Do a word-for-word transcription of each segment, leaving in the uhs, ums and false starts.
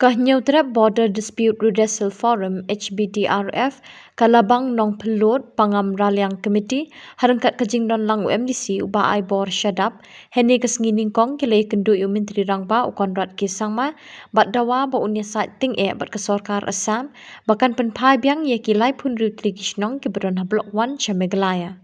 Ka Hynñiewtrep Border Dispute Redressal Forum, H B D R F, ka Labang Nongphlud Pangam Raliang Committee, ha ryngkat ka jingdon lang u M D C u Bah Aibor Shadap, hynne ka sngi nyngkong ki la ïakynduh ïa u Myntri Rangbah u Conrad K Sangma, bad dawa ba un ïasaid tyngeh bad ka sorkar Assam, ba kan pynphai biang ïa ki laiphew hynriew tylli ki shnong kiba don ha Block One sha Meghalaya.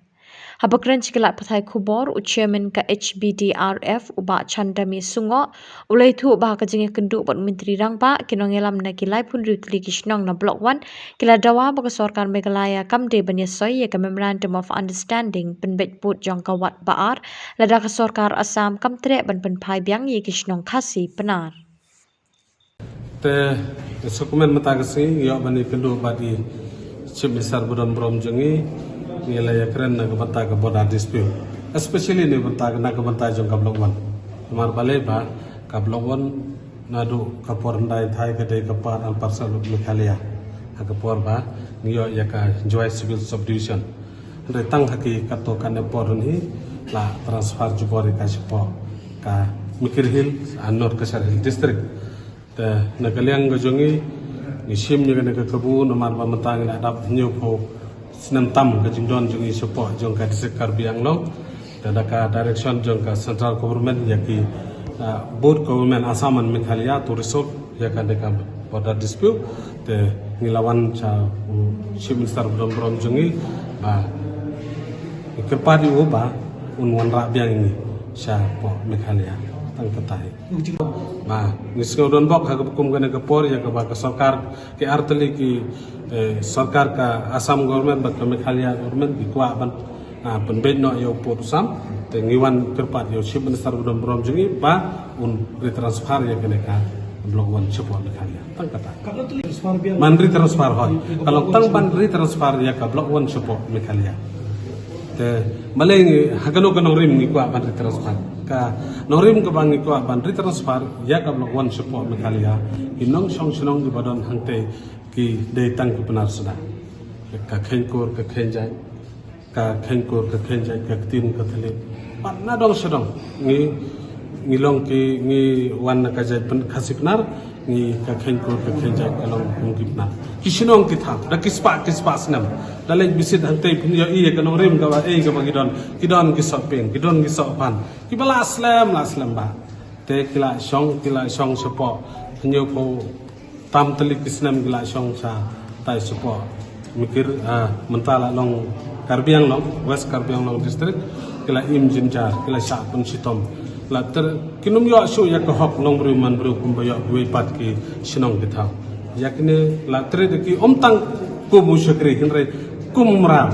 Haba kren sha ki lad pathai khubor, u Chairman ka H B D R F u Bah Chandami Sungoh, u la ïathuh ba ka jingïakynduh bad u Myntri Rangbah ki nongïalam na ki laiphew hynriew tylli ki shnong na Block One, ki la dawa ba ka sorkar Meghalaya kam dei ban ïasoi ïa ka Memorandum of Understanding pynbeit pud jong ka Wad Ba Ar, lada ka sorkar Assam kam treh ban pynphai biang ïa ki shnong Khasi Pnar. Te, sa kumne mynta ka sngi, ngi ïoh ban ïakynduh bad i Chief Minister ba don burom jong ngi, ngi la ïakren na ka bynta ka border dispute. Especially na ka bynta, na ka bynta jong ka Block One. Namar balei ba, ka Block One naduh ka por hyndai thaw ka dei ka part and parcel of Meghalaya. Ha ka por ba, ngi ïoh ïa ka Jowai Civil Subdivision. Hynrei tang ha ki katto katne por hi, la transfer jubor ïa ka shapoh ka Mikir Hills, ah, North Cachar Hills District. Te na ka liang ka jong ngi, ngi shim ïa kane ka kabu namar ba mynta ngi la dap hynñiewphew snem tam ka jingdon jong ngi shapoh jong ka District Karbi Anglong. Te da ka direction jong ka Central Government ïa ki, ah, both Government Assam and Meghalaya to resolve ïa kane ka border dispute. Te ngi la wan sha u Chief Minister ba don burom jong ngi ba ngi kyrpad ïa u ba un wanrah biang ïa ngi shapoh Meghalaya. Tang kata hi. Ba ngi sngew donbok ha kaba kum kane ka por ïa kaba ka sorkar ki artylli ki, eh, sorkar ka Assam Government bad ka Meghalaya Government ki kwah ban, ah, pynbeit noh ïa u pud u sam. Te ngi wan kyrpad ïa u Chief Minister ba don burom jong ngi ba un retransfer ïa kane ka Block One shapoh Meghalaya. Tang kata. Ka la tuli transfer biang. Ban retransfer hoi. Ka long tang ban retransfer ïa ka Block One shapoh Meghalaya. Te balei ngi, ha kano ka nongrim ngi kwah ban retransfer? Ka nongrim kaba ngi kwah ban retransfer ïa ka Block One shapoh Meghalaya, ki nongshong shnong kiba don hangtei ki dei tang ki Pnar suda. Ka Kheiñkur, ka Kheiñjait, ka Kheiñkur, ka Kheiñjait, ka Ktien, ka Thylliej. Bad na dong sha dong ngi, ngi long ki, ngi wan na ka jait Khasi Pnar, ngi ka Kheiñkur, ka Kheiñjait ka long kum ki Pnar. Ki shnong ki thaw da ki spah ki spah snem. Da leit bisit hangtei phin ïohi ïa ka nongrim kaba ei kaba ki don. Ki don ki sohpieng, ki don ki sohphan, kiba la slem la slem ba. Te ki la shong, ki la shong shapoh hynñiewphew tam tylli ki snem ki la shong shatai shapoh Mikir, ah, mynta la long Karbi Anglong, West Karbi Anglong District, ki la im jynjar, ki la shah pynshitom. La ter, kin ym ïoh shuh ïa ka hok nongbriew manbriew kumba ïoh kiwei pat ki shnong ki thaw. Ïa kine la trei da ki ym tang kum u shakri hynrei kum u mraw.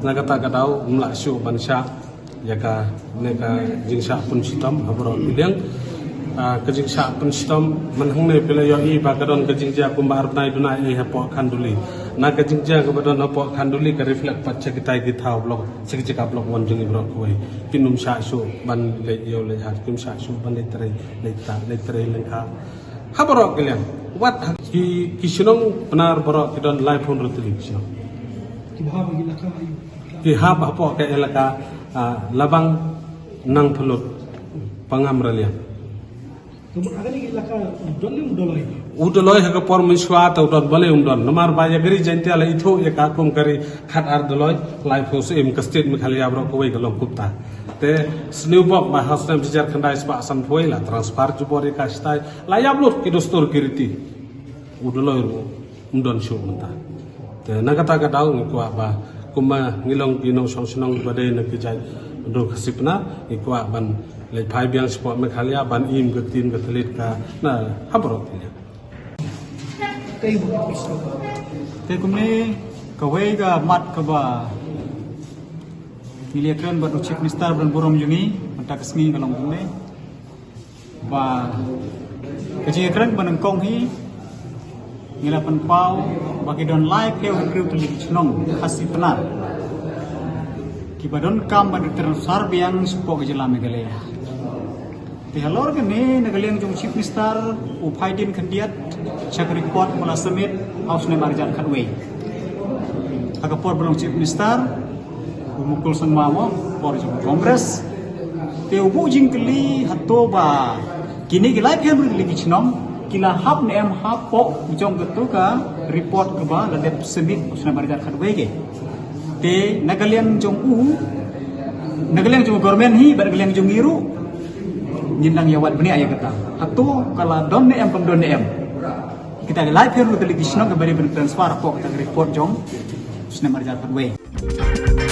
Na kata ka daw ym lah shuh ban shah ïa kane ka jingshah pynshitom ha baroh ki liang. Ah, ka jingshah pynshitom, man hangne phi la ïohi ba ka don ka jingjia kumba ar bnai duna ei hapoh Khanduli. Na ka jingjia kaba don hapoh Khanduli ka reflect pat sha kitai ki thaw Block, sha ki jaka Block One jong ngi baroh kawei. Kin ym shah shuh ban leit ïew leit hat, kin ym shah shuh ban leit trei, leit ta, leit trei lyngkha. Ha baroh ki liang. Wat ha ki, ki shnong Pnar baroh ki don laiphew hynriew tylli ki shnong. Ki hap hapoh ka elaka, ah, Labang, Nongphlud, Pangam Raliang. U Doloi ha ka por mynshuwa te u don balei um don. Namar ba ïa ka Ri Jaintia la ithuh ïa ka kum ka ri khatar Doloi, laiphew syiem ka state Meghalaya baroh kawei ka long kumta. Te sniewbok ba ha u snem shihajar khyndai spah sanphew la transfer jubor ïa ka shatai. La ïap lut ki dustur ki riti. U Doloi ruh um don shuh mynta. Te na kata ka daw ngi kwah ba kumba ngi long ki nongshong shnong ba dei na ki jait Khasi Pnar, ngi kwah ban leit phai biang shapoh Meghalaya ban im ka ktien ka thylliej ka na ha baroh ki liang. Te kumne kawei ka mat kaba ngi la ïakren bad u Chief Minister ba don burom jong ngi mynta ka sngi ka long kumne. Ba ka jingïakren ba nyngkong hi ngi la pynpaw ba ki don laiphew hynriew tylli ki shnong Khasi Pnar kiba donkam ban transfer biang shapoh ka jylla Meghalaya. Te halor kane na ka liang jong u Chief Minister u phai dien khyndiat sha ka report ba la submit ha u snem arhajar khatwei. Ha ka por ba long Chief Minister u Mukul Sangma mo, por jong Congress. Te u buh jingkylli hato ba kine ki laiphew hynriew tylli ki shnong Ki la hap ne em hapoh jong katu ka report kaba la dep submit u snem ar hajar khatwei ke. Te na ka liang jong u, na ka liang jong u government hi bad na ka liang jong ngi ruh, ngin nang ïa wad bniah ïa kata. Hato ka la don ne em kam don ne em. Kita ki lai pher ruh tylli ki shnong kiba dei ban transfer hapoh kata ka report jong u snem ar hajar khatwei.